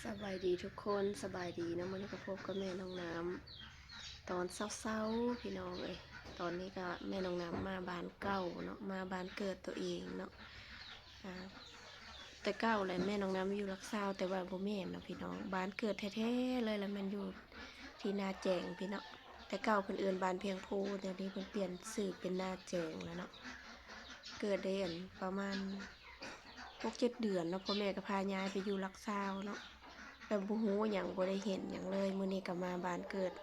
ສະບາຍດີທຸກຄົນ ສະບາຍດີເນາະ ມື້ນີ້ກໍພົບກັບແມ່ນ້ອງນ້ຳຕອນເຊົ້າໆ ພີ່ນ້ອງເອີຍ. ຕອນນີ້ກໍແມ່ນ້ອງນ້ຳມາບ້ານເກົ່າເນາະ ມາບ້ານເກີດຕົວເອງເນາະ. ອາ ແຕ່ເກົ່າແຫຼະແມ່ນ້ອງນ້ຳຢູ່ຫຼັກຊາວ ແຕ່ວ່າບໍ່ແມ່ນເນາະພີ່ນ້ອງ ບ້ານເກີດແທ້ໆເລີຍລະແມ່ນຢູ່ທີ່ນາແຈງພີ້ເນາະ. ແຕ່ເກົ່າເພິ່ນເອີ້ນບ້ານພຽງພູ ດຽວນີ້ເພິ່ນປ່ຽນຊື່ເປັນນາແຈງແລ້ວເນາະ. ເກີດໄດ້ ອັນ ປະມານຫົກເຈັດເດືອນເນາະ ພໍ່ແມ່ກໍພາຍ້າຍໄປຢູ່ຫຼັກຊາວເນາະ ແບບບໍ່ຮູ້ຫຍັງ ບໍ່ໄດ້ເຫັນຫຍັງເລີຍ. ມື້ນີ້ກໍມາບ້ານເກີດ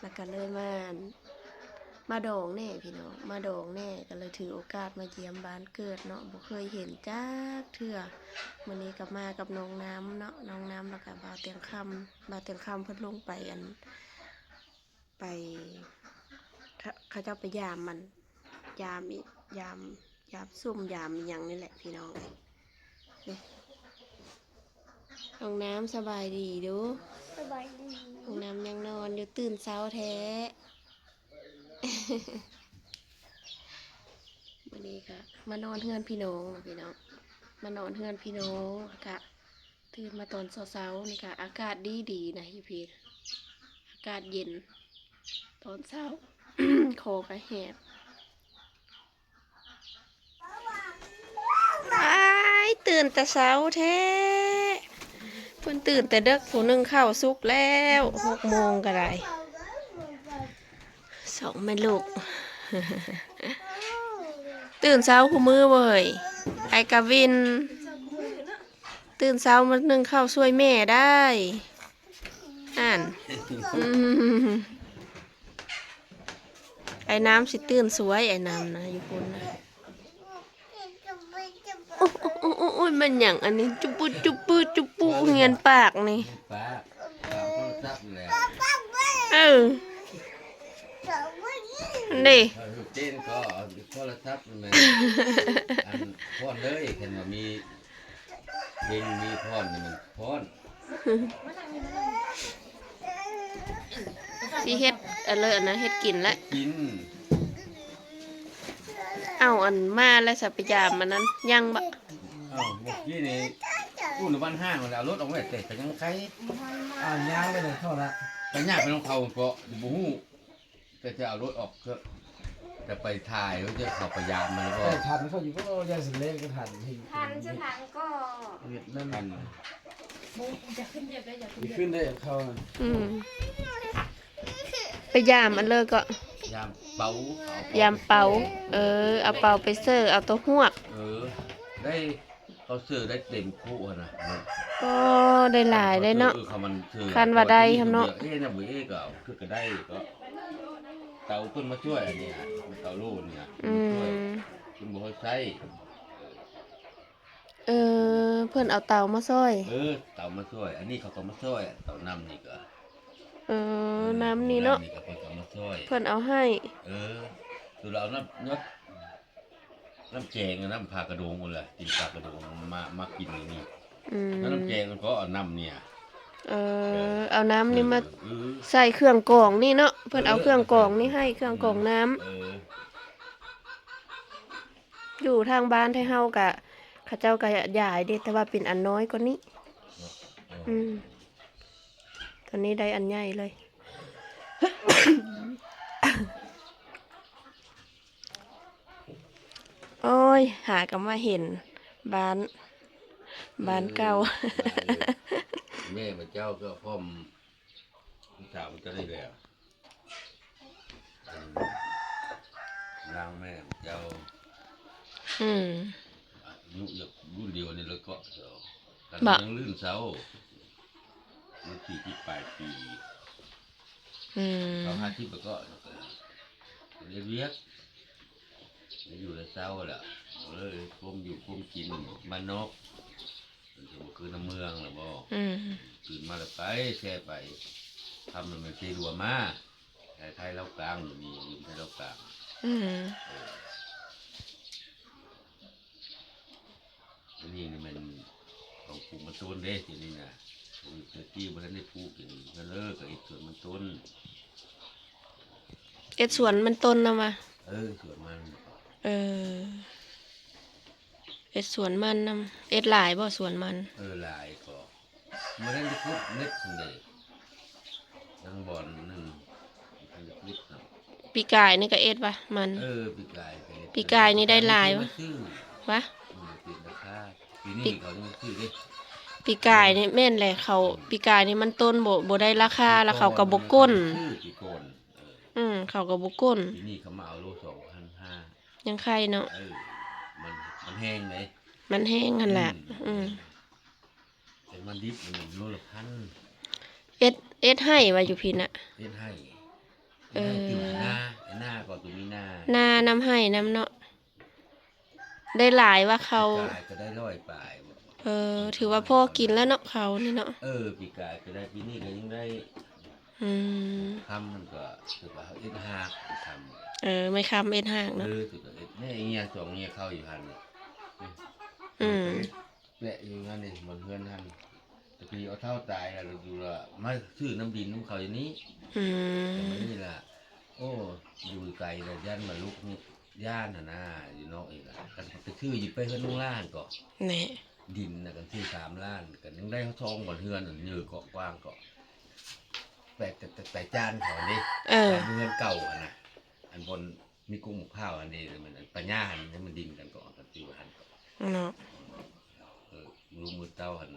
ແລ້ວກໍເລີຍມາ ມາດອງແດ່ພີ່ນ້ອງ ມາດອງແດ່ ກໍເລີຍຖືໂອກາດມາຢ້ຽມບ້ານເກີດເນາະ ບໍ່ເຄີຍເຫັນຈັກເທື່ອ. ມື້ນີ້ກໍມາກັບນ້ອງນ້ຳເນາະ ນ້ອງນ້ຳ ແລ້ວກໍບ່າວແຕງຄຳ ບ່າວແຕງຄຳເພິ່ນລົງໄປ ອັນ ໄປ ເຂົາ ເຂົາເຈົ້າໄປຢາມ ອັນ ຢາມ ຢາມ ຢາມຊຸມ ຢາມອີ່ຫຍັງນີ້ແຫຼະພີ່ນ້ອງ. ນີ້ ນ້ອງນ້ຳສະບາຍດີດູ. ສະບາຍດີ. ນ້ອງນ້ຳຍັງນອນຢູ່ ຕື່ນເຊົ້າແທ້. ມື້ນີ້ກະມານອນເຮືອນພີ່ນ້ອງເນາະພີ່ນ້ອງ ມານອນເຮືອນພີ່ນ້ອງ ແລ້ວກະຕື່ນມາຕອນເຊົ້າໆ ນີ້ກະອາກາດດີໆນະ ຢູ່ພີ້ ອາກາດເຢັນ ຕອນເຊົ້າ ຄໍກະແຫບ. ອ້າຍ ຕື່ນແຕ່ເຊົ້າແທ້ ເພິ່ນຕື່ນແຕ່ເດິກ ຜູ້ໜຶ່ງເຂົ້າສຸກແລ້ວ ຫົກໂມງກໍໄດ້ ສອງແມ່ລູກ ຕື່ນເຊົ້າຄູ່ມື້ເວີຍ ອ້າຍກາວິນ ຕື່ນເຊົ້າມາໜຶ້ງເຂົ້າຊ່ວຍແມ່ໄດ້. ຫັ້ນ ອືມ ອ້າຍນ້ຳຊິຕື່ນຊ່ວຍ ອ້າຍນ້ຳນະ ຢູ່ພຸ້ນນະ. ໂອ້ຍ ໂອ້ຍ ໂອ້ຍ ໂອ້ຍ ແມ່ນຫຍັງອັນນີ້ ຈຸປຸ ຈຸປຸ ຈຸປຸ ຮຽນປາກນີ້ ປາກ ຕາມໂທລະສັບນີ້ແຫຼະ ເອີ ເດ້ ເອີ ເຈນກໍເອົາໂທລະສັບແມ່ນ ອັນ ຟ້ອນເລີຍ ຄັນວ່າມີ ເພງມີຟ້ອນນີ້ມັນຟ້ອນ ຊິເຮັດອັນເລີນນະ ເຮັດກິນລະ ກິນ ເອົາອັນມາແລ້ວສະ ໄປຢາມອັນນັ້ນ ຍັງບໍ່? ເອົ້າ ເມື່ອກີ້ນີ້ ອຸ້ນບ້ານຫ້າງແລ້ວ ເອົາລົດອອກໄວ້ແຕ່ກໍຍັງໄຄ ເອົາຍ່າງໄປເລີຍເຂົາລະ ໄປຍ່າງໄປນຳເຂົາກໍບໍ່ຮູ້. ແຕ່ຈະເອົາລົດອອກເຖາະ ຈະໄປຖ່າຍ ຫຼືຈະເຂົ້າໄປຢາມມັນບໍ່? ແຕ່ຖາມເຂົາຢູ່ ກໍຢ່າຊິເລນກັນຫັ້ນ ທັນຈະທັນກໍ ເຮັດນັ້ນ ອັນ ບໍ່ ຈະຂຶ້ນໄດ້ ຈະຂຶ້ນໄດ້ ຈະຂຶ້ນໄດ້ເຂົາ ອືມ ໄປຢາມອັນເລີຍກໍ ຢາມເປົາ ຢາມເປົາ ເອີ ເອົາເປົາໄປເສີ ເອົາຕົວຮວກ ເອີ ໄດ້ ເຂົາເສີໄດ້ເຕັມຄຸຫັ້ນນະ ໂອ້ ໄດ້ຫຼາຍເດ້ເນາະ ເອີ ຄັນວ່າໄດ້ຫັ້ນເນາະ ເອີ ນຳເອີກະເອົາຄືກະໄດ້ກໍ ເຕົາເພິ່ນມາຊ່ວຍອັນນີ້ ເຕົາໂລນີ້ ອືມ ເພິ່ນບໍ່ໃຫ້ໃຊ້ ເອີ ເພິ່ນເອົາເຕົາມາຊ່ວຍ ເອີ ເຕົາມາຊ່ວຍ ອັນນີ້ເຂົາກໍມາຊ່ວຍ ເຕົານ້ຳນີ້ກໍ ເອີ ນ້ຳນີ້ເນາະ ນ້ຳນີ້ກໍເພິ່ນກໍມາຊ່ວຍ ເພິ່ນເອົາໃຫ້ ເອີ ຄືລາວເອົານ້ຳ ນ້ຳ ນ້ຳແກງ ນ້ຳຜາກະດົງພຸ້ນແຫຼະ ກິນຜາກະດົງ ມາ ມາກິນຢູ່ນີ້ ອືມ ແລ້ວນ້ຳແກງມັນກໍເອົານ້ຳນີ້ ເອີ ເອີ ເອົານ້ຳນີ້ມາ ເອີ ໃສ່ເຄື່ອງກອງນີ້ເນາະ ເພິ່ນເອົາເຄື່ອງກອງນີ້ໃຫ້ ເອີ ເຄື່ອງກອງນ້ຳ ເອີ ຢູ່ທາງບ້ານໄທເຮົາກະ ເຂົາເຈົ້າກະຢາຍເດ້ ແຕ່ວ່າເປັນອັນນ້ອຍກວ່ານີ້ ເນາະ ເອີ ອືມ ຕອນນີ້ໄດ້ອັນໃຫຍ່ເລີຍ ໂອ້ຍ ຫາກໍມາເຫັນບ້ານ ບ້ານເກົ່າ ເອີ ແມ່ເຈົ້າກໍພ້ອມ ສາວເຈົ້ານີ້ແຫຼະ ອືມ ນາງແມ່ເຈົ້າ ອືມ ອາຍຸຢາກລຸ້ນດຽວນີ້ແລ້ວກໍ ບໍ່ ຍັງລື່ນເຊົາ ອາຍຸສີ່ສິບປາຍປີ ອືມ ເຂົາຫ້າສິບແລ້ວກໍ ເຮັດວຽກ ໄດ້ຢູ່ໄດ້ເຊົາແລ້ວ ເອີ ຄົມຢູ່ຄົມກິນບ້ານນອກ ມັນຊິບໍ່ຄືນຳເມືອງລະບໍ ອືມ ຕື່ນມາແລ້ວໄປແຊ່ໄປ ຄ່ຳແລ້ວແມ່ນເຊລົວມາ ໄທ ໄທລາວກາງ ມີຢູ່ໄທລາວກາງ ອືມ ເອີ ອັນນີ້ນີ້ແມ່ນຂອງປູກມັນຕົ້ນເດ້ ທີ່ນີ້ນະ ແຕ່ກີ້ບໍ່ທັນໄດ້ປູກ ເຫັນເພິ່ນເລີກະເຮັດສວນມັນຕົ້ນ ເຮັດສວນມັນຕົ້ນນຳວ່າ ເອີ ສວນມັນ ເອີ ເຮັດສວນມັນນຳ ເຮັດຫຼາຍບໍ່ສວນມັນ? ເອີ ຫຼາຍກໍ ບໍ່ໄດ້ຂຸດເມັດຫັ້ນເດ້ ຍັງບ່ອນໜຶ່ງ ບໍ່ທັນໄດ້ຂຸດນຳ. ປີກາຍນີ້ກໍເອັດວະມັນ ເອີ ປີກາຍກໍເຮັດ ປີກາຍນີ້ໄດ້ຫຼາຍວະ ມາຊື້ ວະ ອືມ ເປັນລາຄາ ປີນີ້ເຂົາຍັງຊື້ເດ້ ປີກາຍນີ້ແມ່ນແຫຼະ ເຂົາ ອືມ ປີກາຍນີ້ມັນຕົ້ນບໍ່ ບໍ່ໄດ້ລາຄາ ແລ້ວເຂົາກໍບໍ່ກົ້ນ ຊື້ປີກ່ອນ ເອີ ອືມ ເຂົາກໍບໍ່ກົ້ນ ປີນີ້ເຂົາມາເອົາໂລສອງພັນຫ້າ ຍັງໄຄເນາະ ເອີ ມັນ ມັນແຮງເດ້ ມັນແຮງຫັ້ນແຫຼະ ອືມ ອືມ ແຕ່ມັນດິບມັນໂລລະພັນ ເອັດ ເອັດໄຮ່ວ່າຢູ່ພີ້ນະ ເຮັດໄຮ່ ເອີ ເຮັດໄຮ່ຕື່ມນາ ນາກໍຕົວມີນາ ນານຳໄຮ່ນຳເນາະ ໄດ້ຫຼາຍວ່າເຂົ້າ ປີກາຍກໍໄດ້ຮ້ອຍປາຍ ເອີ ຖືວ່າພໍກິນແລ້ວເນາະ ເຂົ້ານີ້ເນາະ ເອີ ປີກາຍກໍໄດ້ ປີນີ້ກໍຍັງໄດ້ ອືມ ຄຳມັນກໍຖືວ່າເຮັດຮາກຄຳ ເອີ ໄມ້ຄຳເຮັດຮາກເນາະ ເອີ ຖືວ່າເຮັດ ແມ່ເຫຍສອງເຫຍເຂົ້າຢູ່ຫັ້ນ ອືມ ແປະຢູ່ນັ້ນນີ້ ບ່ອນເຮືອນຫັ້ນ ຕະກີ້ເອົາເຖົ້າຕາຍລະຢູ່ລະ ມາຊື້ນ້ຳດິນນຳເຂົາຢູ່ນີ້ ອືມ ແຕ່ມື້ນີ້ລະ ໂອ້ ຢູ່ໄກລະ ຢ້ານວ່າລຸກນີ້ ຢ້ານຫັ້ນນາ ຢູ່ນອກນີ້ລະ ຄັນໄປຊື້ຢູ່ໄປເຮືອນລຸງຫຼ້າຫັ້ນກໍ ນີ້ ດິນນະ ຄັນຊື້ສາມລ້ານ ກໍຍັງໄດ້ສອງບ່ອນເຮືອນ ອັນເຍອະເກາະກວ້າງເກາະ ແປະ ແຕ່ ແຕ່ ແຕ່ຈານເຂົາເດ້ ເອີ ຈານເຮືອນເກົ່າຫັ້ນນະ ອັນບ່ອນ ມີກຸ້ງໝາກພ້າວຫັ້ນເດ້ ມັນ ອັນປະຫຍ້າຫັ້ນ ໃຫ້ມັນດິນກັນກໍ ກັນຕິວ່າຫັ້ນເນາະ ເອີ ລູກມື້ເຕົ້າຫັ້ນ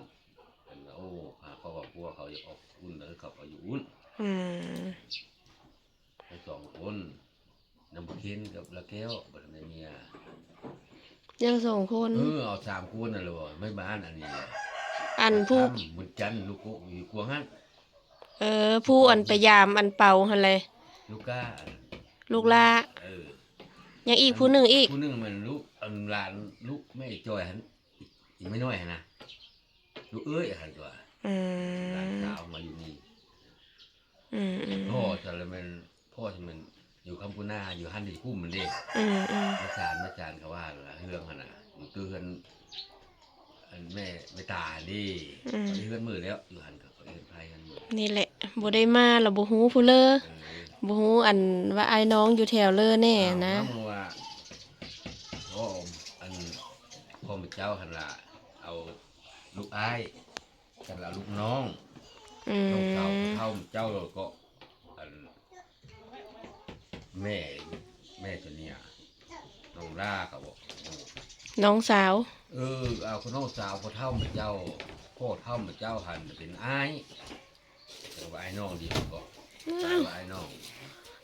ອັນ ໂອ້ ຫາຄອບຫາຄົວເຂົາຢາກອອກອຸ່ນ ເອີ ເຂົາກໍຢູ່ອຸ່ນ ອືມ ໄປສອງຄົນ ນຳບັກເຄັນກັບລາແກ້ວ ບໍ່ທັນໄດ້ເມຍ ຍັງສອງຄົນ ເອີ ເອົາສາມຄົນນັ້ນແຫຼະ ບໍ່ ແມ່ນບ້ານອັນນີ້ ອັນຜູ້ ບຸນຈັນ ລູກກົກ ຢູ່ກວງຫັ້ນ ເອີ ຜູ້ອັນໄປຢາມອັນເປົາຫັ້ນແຫຼະ ລູກກ້າ ລູກຫຼ້າ ເອີ ຍັງອີກຜູ້ໜຶ່ງອີກ ຜູ້ໜຶ່ງແມ່ນລູກ ອັນຫຼານລູກແມ່ອີ່ຈ່ອຍຫັ້ນ ອີ່ແມ່ນ້ອຍຫັ້ນນະ ລູກເອີຍຫັ້ນຕົວະ ອືມ ຫຼານສາວມາຢູ່ນີ້ ອືມໆ ພໍ່ຊະລະແມ່ນ ພໍ່ຊະແມ່ນຢູ່ຄຳກຸນາ ຢູ່ຫັ້ນທີ່ຄຸ້ມມັນເດ້ ອືມໆ ມາສານ ມາສານເຂົາວ່າລະເຮືອງຫັ້ນນະ ຢູ່ເຮືອນ ອັນແມ່ ແມ່ຕາຫັ້ນເດ້ ອືມ ເຮືອນມືແລ້ວ ຢູ່ຫັ້ນກໍເຮືອນໃຜເຮືອນມື ນີ້ແຫຼະ ບໍ່ໄດ້ມາລະບໍ່ຮູ້ຜູ້ເລີ ເອີ ບໍ່ຮູ້ອັນວ່າອ້າຍນ້ອງຢູ່ແຖວເລີແນ່ນະ ເອົາ ເພາະວ່າ ພໍ່ ອັນ ພໍ່ເຈົ້າຫັ້ນລະ ເອົາລູກອ້າຍ ກັນລະລູກນ້ອງ ອືມ ນ້ອງສາວເຖົ້າເຈົ້າ ແລ້ວກໍ ອັນ ແມ່ ແມ່ໂຕເນີ້ຍ ນ້ອງລາກໍບອກ ນ້ອງສາວ ເອີ ເອົາ ນ້ອງສາວພໍ່ເຖົ້າເຈົ້າ ພໍ່ເຖົ້າເຈົ້າຫັ້ນເປັນອ້າຍ ແຕ່ວ່າອ້າຍນ້ອງດຽວກໍ ອືມ ອ້າຍນ້ອງ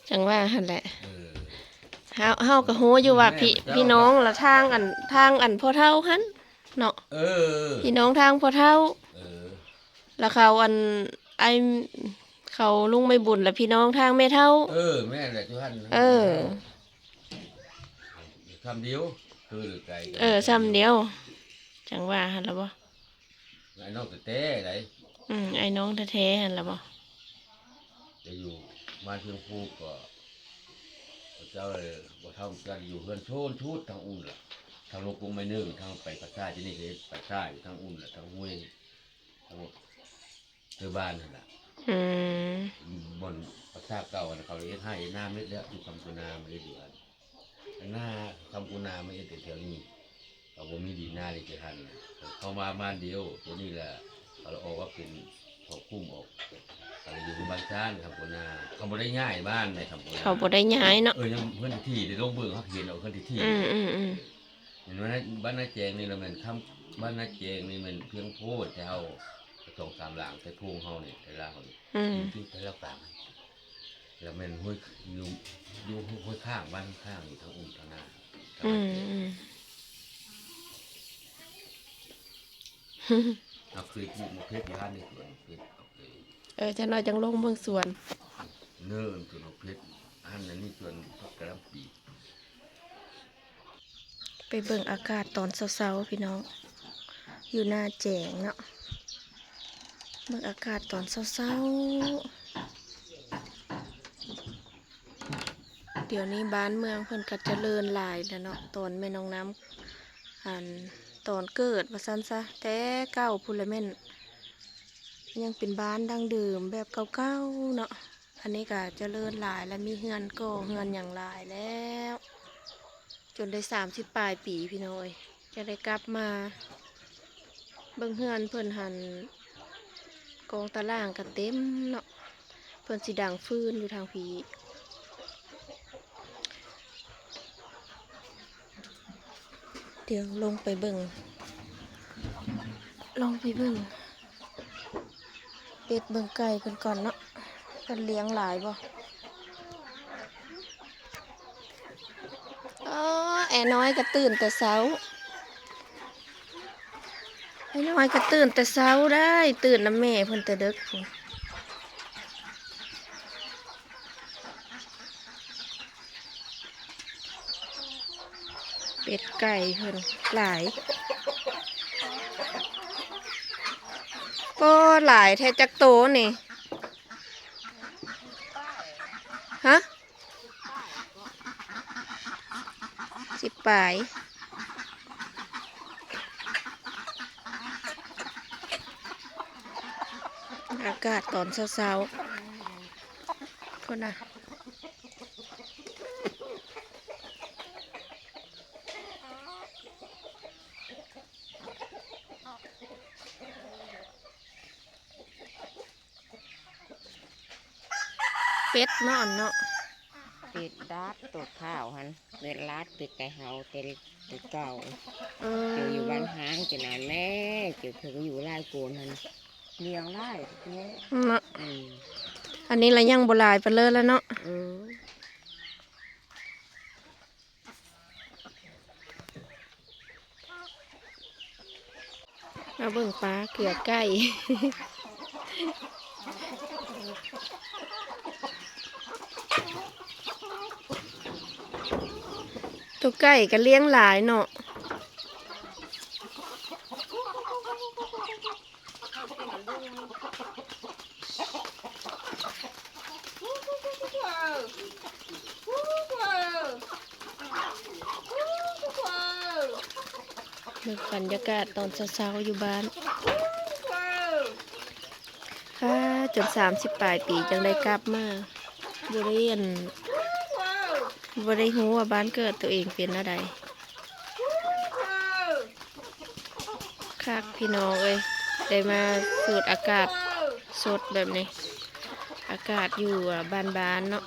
ຈັ່ງວ່າຫັ້ນແຫຼະ ເອີ ເຮົາ ເຮົາກໍຮູ້ຢູ່ວ່າ ແມ່ ພີ່ ເຈົ້າ ພີ່ນ້ອງລະທາງອັນ ທາງອັນພໍ່ເຖົ້າຫັ້ນ ເນາະ ເອີ ພີ່ນ້ອງທາງພໍ່ເຖົ້າ ເອີ ລະເຂົາອັນ ອ້າຍ ເຂົາລຸງໄມ້ບຸນລະພີ່ນ້ອງທາງແມ່ເຖົ້າ ເອີ ແມ່ນແຫຼະ ຢູ່ຫັ້ນ ເອີ ຊ່ຳດຽວ ຄືໄກ ເອີ ຊ່ຳດຽວ ຈັ່ງວ່າຫັ້ນລະບໍ່ ອ້າຍນ້ອງແທ້ໆໃດ ອືມ ອ້າຍນ້ອງແທ້ໆຫັ້ນລະບໍ່ ຈະຢູ່ບ້ານເພິ່ງພູກກໍ ເຈົ້າ ພໍ່ເຖົ້າເຈົ້າຢູ່ເຮືອນໂຊນທູດທາງອຸ່ນລະ ທາງລົງກົງໄມ້ໜຶ່ງ ທາງໄປປາສາດ ທີ່ນີ້ເຮັດປາສາດຢູ່ທາງອຸ່ນລະ ທາງຫ້ວຍ ທາງເທິງບ້ານຫັ້ນລະ ອືມ ບ່ອນປາສາດເກົ່າຫັ້ນ ເຂົາເຮັດໄຮ່ເຮັດນາເໝິດແລ້ວ ຢູ່ຄຳກຸນາມາເຮັດຢູ່ຫັ້ນ ອັນນາຄຳກຸນາມາເຮັດແຖວນີ້ ເຂົາບໍ່ມີດິນນາເລີຍ ເຂົາມາບ້ານດຽວ ໂຕນີ້ລະ ເຂົາລະອອກວ່າເປັນເຂົາຄຸ້ມອອກ ເຂົາລະຢູ່ບ້ານຊານ ຄຳກຸນາ ເຂົາບໍ່ໄດ້ຍ້າຍບ້ານໃດ ຄຳກຸນາ ເຂົາບໍ່ໄດ້ຍ້າຍເນາະ ເອີ ຍັງເຮືອນທີ່ໄດ້ລົງເບິ່ງ ເຮົາເຫັນເອົາເຮືອນທີ່ ອືມໆໆ ເຫັນວ່າບ້ານນາແຈງນີ້ລະແມ່ນຄຳ ບ້ານນາແຈງນີ້ແມ່ນພຽງໂພດ ແຕ່ເຮົາສອງສາມຫຼັງ ແຕ່ໂພງເຮົານີ້ ແຕ່ລາວນີ້ ອືມ ຢູ່ແຕ່ລາວກາງ ລະແມ່ນຫ້ວຍ ຢູ່ ຢູ່ຫ້ວຍຂ້າງ ບ້ານຂ້າງ ຢູ່ທາງອຸ່ນທາງນາ ອືມ ເຮົາເຄີຍປູກໝາກເຜັດຢູ່ຫັ້ນ ໃນສວນໝາກເຜັດ ເອີ ຈັກໜ້ອຍຈັ່ງລົງເບິ່ງສວນ ເນີ ສວນໝາກເຜັດ ຫັ້ນ ອັນນີ້ສວນຜັກກະຫຼ່ຳປີ. ໄປເບິ່ງອາກາດຕອນເຊົ້າໆ ພີ່ນ້ອງ ຢູ່ໜ້າແຈງເນາະ ເບິ່ງອາກາດຕອນເຊົ້າໆ ດຽວນີ້ບ້ານເມືອງເພິ່ນກໍຈະເລີນຫຼາຍແລ້ວເນາະ ຕອນແມ່ນ້ອງນ້ຳ ອັນ ຕອນເກີດວ່າຊັ້ນຊະ ແຕ່ເກົ່າພຸ້ນລະແມ່ນ ຍັງເປັນບ້ານດັ້ງເດີມແບບເກົ່າໆເນາະ ອັນນີ້ກໍຈະເລີນຫຼາຍ ແລະ ມີເຮືອນກໍ່ເຮືອນຫຍັງຫຼາຍແລ້ວ ຈົນໄດ້ສາມສິບປາຍປີ ພີ່ນ້ອງເອີຍ ຈະໄດ້ກັບມາເບິ່ງເຮືອນເພິ່ນຫັ້ນ ກອງຕາລ່າງກໍເຕັມເນາະ ເພິ່ນຊິດັງຟືນຢູ່ທາງພີ້. ດຽວລົງໄປເບິ່ງ ລົງໄປເບິ່ງເປັດເບິ່ງໄກ່ເພິ່ນກ່ອນເນາະ ເພິ່ນລ້ຽງຫຼາຍບໍ່. ອໍ ແອນ້ອຍກໍຕື່ນແຕ່ເຊົ້າ ໄອ້ນ້ອຍກໍຕື່ນແຕ່ເຊົ້າໄດ໋ ຕື່ນນຳແມ່ເພິ່ນແຕ່ເດິກພຸ້ນ. ເປັດໄກ່ເພິ່ນຫຼາຍ ໂອ້ ຫຼາຍແທ້ ຈັກໂຕນີ້ ຮະ? ສິບປາຍ. ອາກາດຕອນເຊົ້າໆ ພຸ້ນນະ. ເປັດເນາະ ອັນເນາະ ເປັດລາດໂຕຂາວຫັ້ນ ເປັດລາດ ເປັດໄກ່ເຮົາແຕ່ ແຕ່ເກົ່າ. ເອີ ເຈົ້າຢູ່ບ້ານຮ້າງ ເຈົ້ານັ້ນແຫຼະ ເຈົ້າເພິ່ນຢູ່ຫຼາຍຄົນຫັ້ນ ລ້ຽງຫຼາຍແທ້ເນາະ. ອືມ ອັນນີ້ລະຍັງບໍ່ຫຼາຍປານເລີແລ້ວເນາະ. ເອີ ມາເບິ່ງປາເກືອໄກ່ ໂຕໄກ່ກໍລ້ຽງຫຼາຍເນາະ. ເບິ່ງບັນຍາກາດຕອນເຊົ້າໆຢູ່ບ້ານ. ປ້າ ຈົນສາມສິບປາຍປີຈັ່ງໄດ້ກັບມາ ບໍ່ໄດ້ ອັນ ບໍ່ໄດ້ຮູ້ວ່າບ້ານເກີດໂຕເອງເປັນແນວໃດ. ຄັກພີ່ນ້ອງເອີຍ ໄດ້ມາສູດອາກາດສົດແບບນີ້ ອາກາດຢູ່ ອາ ບ້ານໆເນາະ.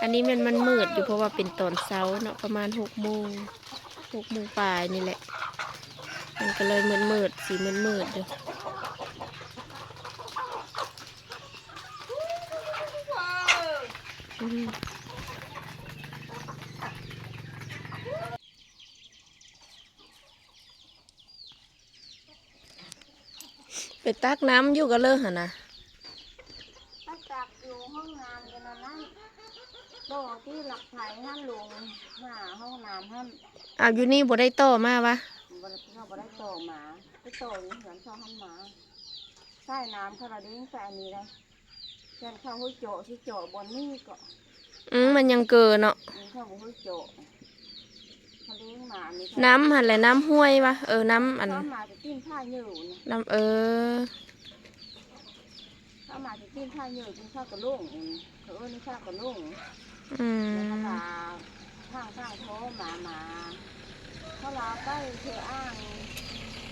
ອັນນີ້ແມ່ນມັນມືດຢູ່ ເພາະວ່າເປັນຕອນເຊົ້າເນາະ ປະມານຫົກໂມງ ຫົກໂມງປາຍນີ້ແຫຼະ ມັນກໍເລີຍມືດໆ ສີມືດໆຢູ່. ອືມ ໄປຕັກນ້ຳຢູ່ກະເລີຫັ້ນນະ ໄປຕັກຢູ່ຫ້ອງນ້ຳຢູ່ນັ້ນນະ ບໍ່ທີ່ລັກໄພຫັ້ນ ລົງຫາຫ້ອງນ້ຳຫັ້ນ. ອ້າວ ຢູ່ນີ້ບໍ່ໄດ້ຕໍ່ມາວະ? ບໍ່ໄດ້ ເຂົາບໍ່ໄດ້ຕໍ່ມາ ໄປຕໍ່ຢູ່ເຮືອນເຂົາຫັ້ນມາ. ສາຍນ້ຳເຂົາລະເດ້ງໄປອັນນີ້ໄດ໋ ແມ່ນເຂົາຫ້ວຍເຈາະ ຊິເຈາະບ່ອນນີ້ເກາະ. ອືມ ມັນຍັງເກີເນາະ. ອືມ ເຂົາບໍ່ຮູ້ເຈາະ ເຂົາເດ້ງມາອັນນີ້. ນ້ຳຫັ້ນແຫຼະ ນ້ຳຫ້ວຍວະ? ເອີ ນ້ຳອັນ ເຂົາມາຈາກຕີນຜາເຫຍີນະ ນ້ຳ ເອີ ເຂົາມາຈາກຕີນຜາເຫຍີນ ເປັນຜາກະໂຫຼງ ເຂົາເອີ້ນຜາກະໂຫຼງ. ອືມ ແລ້ວເຂົາລາ ທາງ ທາງທໍ່ມາ ມາ ເຂົາລາໄປເທື່ອອ່າງ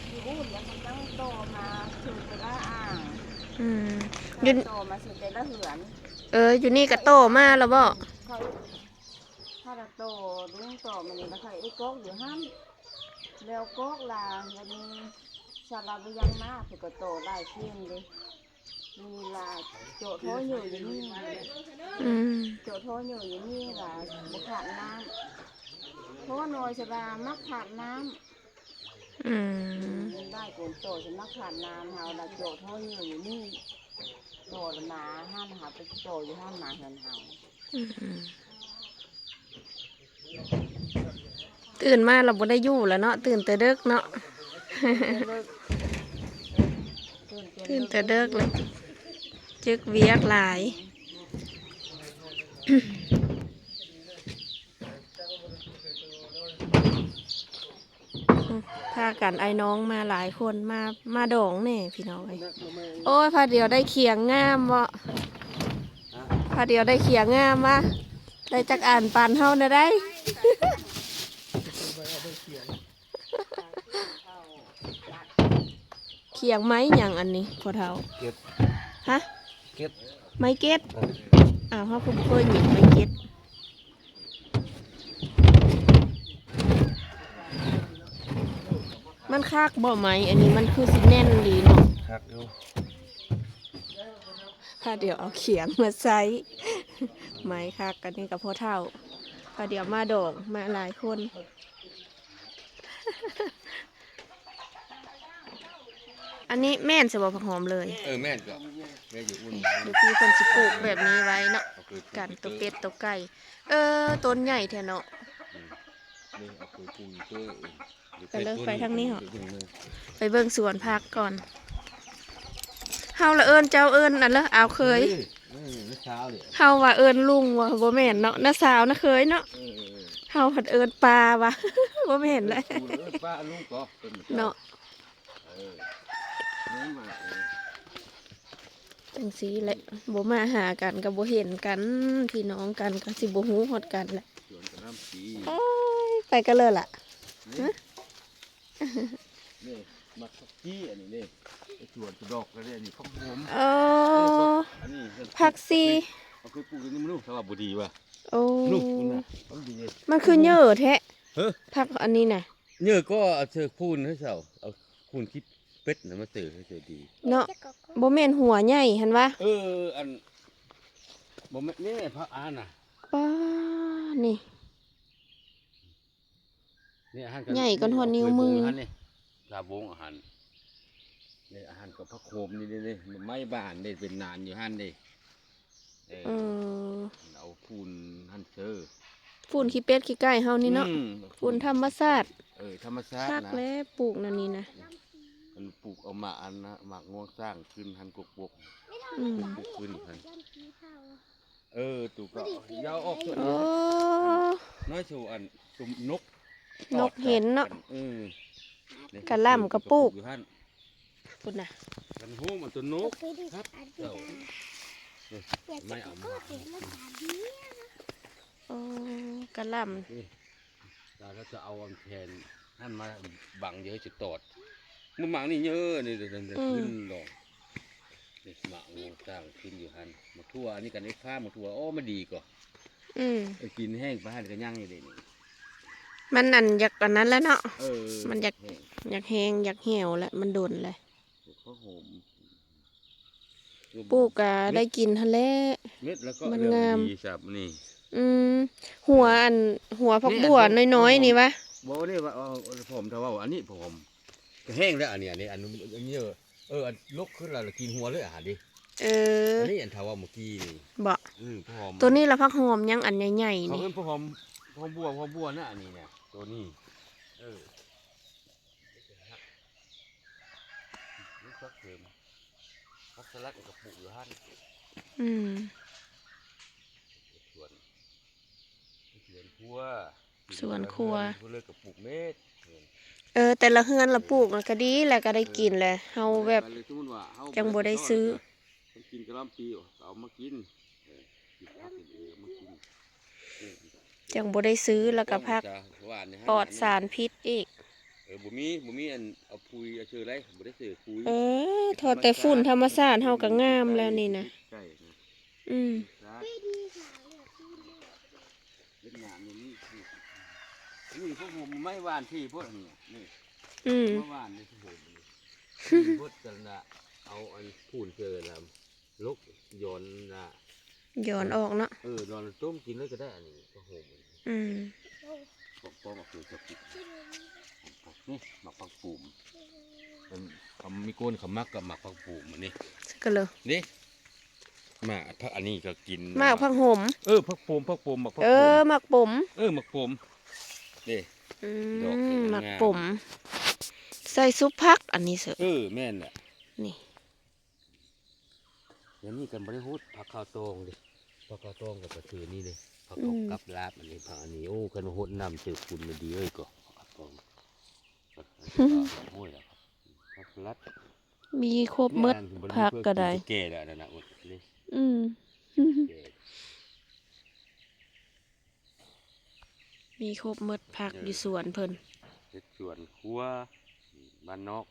ຢູ່ອຸ່ນ ແລ້ວເຂົາຈັ່ງຕໍ່ມາເຖິງເວລາອ່າງ. ອືມ ຢູ່ ຕໍ່ມາເຖິງແຕ່ລະເຮືອນ. ເອີ ຢູ່ນີ້ກະຕໍ່ມາແລ້ວບໍ? ເຂົາ ເຂົາລະຕໍ່ ລຸງຕໍ່ມານີ້ລະ ເຂົາເອກອກຢູ່ຫັ້ນ ແລ້ວກອກລາ ແລ້ວມີສາລາວະຍັງມາ ເພິ່ນກະຕໍ່ຫຼາຍເສັ້ນເດ້. ມີລາເຈາະທໍ່ເຫຍີວຢູ່ນີ້ ອືມ ເຈາະທໍ່ເຫຍີວຢູ່ນີ້ລະ ບໍ່ຂາດນ້ຳ ເພາະວ່ານ້ອຍສະບາມັກຂາດນ້ຳ. ອືມ ຫຼາຍຄົນຕໍ່ສະມັກຂາດນ້ຳ ເຮົາລະເຈາະທໍ່ເຫຍີວຢູ່ນີ້ ຕໍ່ລະມາຫັ້ນ ເຮົາໄປຕໍ່ຢູ່ຫັ້ນ ມາເຮືອນເຮົາ. ອືມ ຕື່ນມາລະບໍ່ໄດ້ຢູ່ລະເນາະ ຕື່ນແຕ່ເດິກເນາະ ຕື່ນແຕ່ເດິກລະ ຈຶ່ກວຽກຫຼາຍ. ພາກັນອ້າຍນ້ອງມາຫຼາຍຄົນ ມາ ມາດອງແດ່ພີ່ນ້ອງເອີຍ. ໂອ້ຍ ພາດຽວໄດ້ຂຽງງາມເບາະ ພາດຽວໄດ້ຂຽງງາມວະ ໄດ້ຈັກອັນປັນເຮົາແດ່ໄດ໋. ຂຽງໄມ້ຫຍັງອັນນີ້ພໍ່ເຖົ້າ? ເກັດ ຮະ? ເກັດ ໄມ້ເກັດ? ເອີ ອ້າວ ເຮົາຄືບໍ່ເຄີຍຍິນໄມ້ເກັດ. ມັນຄັກບໍ່ໄມ້ອັນນີ້? ມັນຄືຊິແໜ້ນດີເນາະ. ຄັກຢູ່. ພາດຽວເອົາຂຽງມາໃຊ້ ໄມ້ຄັກ. ອັນນີ້ກໍພໍ່ເຖົ້າ ພາດຽວມາດອງ ມາຫຼາຍຄົນ. ອັນນີ້ແມ່ນຊະບໍ່ ຜັກຫອມເລີຍ? ເອີ ແມ່ນກໍແມ່ນຢູ່ ຢູ່ພີ້ເພິ່ນຊິປູກແບບນີ້ໄວ້ເນາະ ເອົາໄປປູກ ກັນໂຕເປັດໂຕໄກ່. ເອີ ຕົ້ນໃຫຍ່ແທ້ເນາະ. ອືມ ນີ້ເອົາໄປປູກເຕີ ໄປເລີຍ ໄປທາງນີ້ເຫາະ ໄປເບິ່ງສວນຜັກກ່ອນ. ເຮົາລະເອີ້ນເຈົ້າເອີ້ນອັນລະອາວເຄີຍ. ເອີ ເຮົາວ່າເອີ້ນລຸງວ່າ ບໍ່ແມ່ນເນາະ ນ້າສາວນ້າເຄີຍເນາະ. ເອີ ເຮົາພັດເອີ້ນປ້າວ່າ ບໍ່ແມ່ນແຫຼະ ເອີ້ນປ້າລຸງກໍເນາະ. ເອີ ຈັ່ງຊີ້ແຫຼະ ບໍ່ມາຫາກັນກໍບໍ່ເຫັນກັນ ພີ່ນ້ອງກັນກໍຊິບໍ່ຮູ້ຮອດກັນແຫຼະ. ໂອ້ຍ ໄປກັນເລີຍລະ. ນີ້ ນີ້ ໝາກຜັກຊີ ອັນນີ້ນີ້ ໄອ້ສວນດອກກະເດ້ ນີ້ຜັກຫອມ. ເອີ ອັນນີ້ຜັກຊີ ເຮົາເຄີຍປູກຢູ່ນີ້ ມັນ ແຕ່ວ່າບໍ່ດີວ່າ. ໂອ້ ນີ້ ມັນຄືເຍີແທ້. ຮະ? ຜັກອັນນີ້ນະ ເຍີກໍເອົາເຊີຄູນໃຫ້ເຊົາ ເອົາຄູນຂີ້ເປັດນະມາເຊີໃຫ້ເຊີດີເນາະ. ບໍ່ແມ່ນຫົວໃຫຍ່ຫັ້ນຫວາ? ເອີ ອັນ ບໍ່ແມ່ນ ນີ້ຜັກອັນນະ. ປ້າ ນີ້ ນີ້ ອັນນັ້ນກໍໃຫຍ່ກ່ອນຮອດນິ້ວມື ອັນນີ້ ລາວວົງອັນນັ້ນ. ນີ້ ອັນນັ້ນກໍຜັກໂຂມ ນີ້ ນີ້ ນີ້ ໄມ້ບານເດ້ ເປັນນານຢູ່ຫັ້ນເດ້. ເອີ ເອີ ເອົາຝຸ່ນຫັ້ນເຊີ ຝຸ່ນຂີ້ເປັດຂີ້ໄກ່ເຮົານີ້ເນາະ. ອືມ ຝຸ່ນທຳມະຊາດ. ເອີ ທຳມະຊາດນະ ຄັກແລ້ວປູກແນວນີ້ນະ. ມັນປູກເອົາໝາກອັນນະ ໝາກງວງຊ້າງຂຶ້ນຫັ້ນ ກົກໆ. ອືມ ປົກຂຶ້ນຫັ້ນ. ເອີ ຕູກກໍຢ່າເອົາອອກ. ໂອ້ ນ້ອຍສູ່ອັນ ຕຸ່ມນົກ ນົກເຫັນເນາະ. ເອີ ກະຫຼ່ຳກໍປູກຢູ່ຫັ້ນ ພຸ້ນນະ. ກັນໂຮມອັນຕົວນົກຄັບເຈົ້າ. ໄມ້ເອົາມາ ໂອ້ ກະຫຼ່ຳ. ລາວຈະເອົາອັນແຜ່ນຫັ້ນມາບັງ ຢ່າໃຫ້ຊິຕອດ. ມື້ໝາກນີ້ເຍີະ ນີ້ ອືມ ຂຶ້ນດອກ. ນີ້ໝາກງວງຊ້າງຂຶ້ນຢູ່ຫັ້ນ. ໝາກຖົ່ວ ອັນນີ້ກັນເອັກຟ້າ ໝາກຖົ່ວ. ໂອ້ ມັນດີກໍ ອືມ ໄປກິນແຫ້ງໄປຫັ້ນກໍຍັງຢູ່ເດ້ນີ້. ມັນອັນຢາກອັນນັ້ນແຫຼະເນາະ. ເອີ ມັນຢາກ ຢາກແຫ້ງ ຢາກແຫ້ງ ຢາກຫ່ຽວແຫຼະ ມັນດົນແຫຼະ. ເຮັດຫອມ ປູກກະໄດ້ກິນຫັ້ນແຫຼະ ເມັດແລ້ວກໍ ມັນງາມ ເລື່ອງມັນດີຊຳນີ້. ອືມ ຫົວອັນ ຫົວຜັກບົວນ້ອຍໆນີ້ຫວາ? ບໍ່ ນີ້ວ່າ ເອົາ ເອົາຫອມ ຖ້າເວົ້າອັນນີ້ຫອມ ກໍແຫ້ງແລ້ວ. ອັນນີ້ ອັນນີ້ ອັນ ອັນນີ້ ເອີ ອັນລົກຂຶ້ນແລ້ວ ແລ້ວກິນຫົວເລີຍ ອາຫານດີ. ເອີ ອັນນີ້ອັນຖ້າເວົ້າມື້ກີ້ນີ້ ບໍ່? ອືມ ຫອມ ໂຕນີ້ລະຜັກຫອມຫຍັງ ອັນໃຫຍ່ໆ ເຂົາ ນີ້ ເອີ້ນຜັກຫອມ ຫອມບົວ ຫອມບົວນະ ອັນນີ້ນະ ໂຕນີ້. ເອີ ນີ້ຜັກເສີມ ຜັກສະຫຼັດກໍປູກຢູ່ຫັ້ນ. ອືມ ສວນ ສວນຄົວ ສວນຄົວ ເພິ່ນເລີຍກໍປູກເມັດ. ເອີ ແຕ່ລະເຮືອນລະປູກນະກໍດີແຫຼະ ກໍໄດ້ກິນແຫຼະ. ເຮົາແບບ ເອີ ສົມມຸດວ່າເຮົາ ຈັ່ງບໍ່ໄດ້ຊື້ ເຮົາກິນກະຫຼ່ຳປີ ເອົາມາກິນ. ເອີ ກິນຜັກກິນເອງ ເອົາມາກິນ. ຈັ່ງບໍ່ໄດ້ຊື້ ແລ້ວກໍຜັກປອດສານພິດອີກ. ເອີ ບໍ່ມີ ບໍ່ມີອັນເອົາປຸຍເອົາເຊີໃດ ບໍ່ໄດ້ເຊີປຸຍ. ເອີ ເທົ່າແຕ່ຝຸ່ນທຳມະຊາດເຮົາກໍງາມແລ້ວນີ້ນະ. ອືມ ເຮັດງານຢູ່ນີ້ ນີ້ພວກຜົມໄມ້ຫວານທີ່ພວກນີ້ ນີ້ ອືມ ໄມ້ຫວານນີ້ພວກຜົມນີ້ ພວກກັນລະ ເອົາອັນຝຸ່ນເຊີລະ ລົກ ຢອນລະ ຢອນອອກເນາະ. ເອີ ຢອນຕົ້ມກິນເລີຍກໍໄດ້ ອັນນີ້ກໍໂຮມ. ອືມ ປອກໆ ເອົາເຄືອງສັບປິດ ນີ້ໝາກຜັກໂຂມ. ອັນ ເຂົາມີຄົນເຂົາມັກກັບໝາກຜັກໂຂມອັນນີ້ ກໍເລີຍ ນີ້ ໝາກ ອັນນີ້ກໍກິນ ໝາກຜັກໂຂມ. ເອີ ຜັກໂຂມ ຜັກໂຂມ ໝາກຜັກໂຂມ. ເອີ ໝາກປົມ. ເອີ ໝາກປົມ ເດ້. ອືມ ດອກນີ້ມັນງາມ ໝາກປົມ ໃສ່ຊຸບຜັກ ອັນນີ້ເສີ. ເອີ ແມ່ນແຫຼະ ນີ້. ດຽວນີ້ກັນບໍ່ໄດ້ໂຮດຜັກຂາວຕອງເດ້ ຜັກຂາວຕອງກໍປະເພນີເດ້ ຜັກ ອືມ ກັບລາບ ອັນນີ້ຜັກອັນນີ້. ໂອ້ ຄັນວ່າໂຮດນ້ຳເຈີຝຸ່ນມັນດີເອີຍກໍ ຜັກຂາວຕອງ ໂອ້ຍ ຜັກສະຫຼັດ ມີຄົບໝົດ ແມ່ນ ຜັກກໍໄດ້ ແກ່ແລ້ວອັນນັ້ນນະ. ອືມ ແກ່ ມີຄົບໝົດຜັກ ເອີ ຢູ່ສວນເພິ່ນ. ເຮັດສວນຄົວ ບ້ານນອກ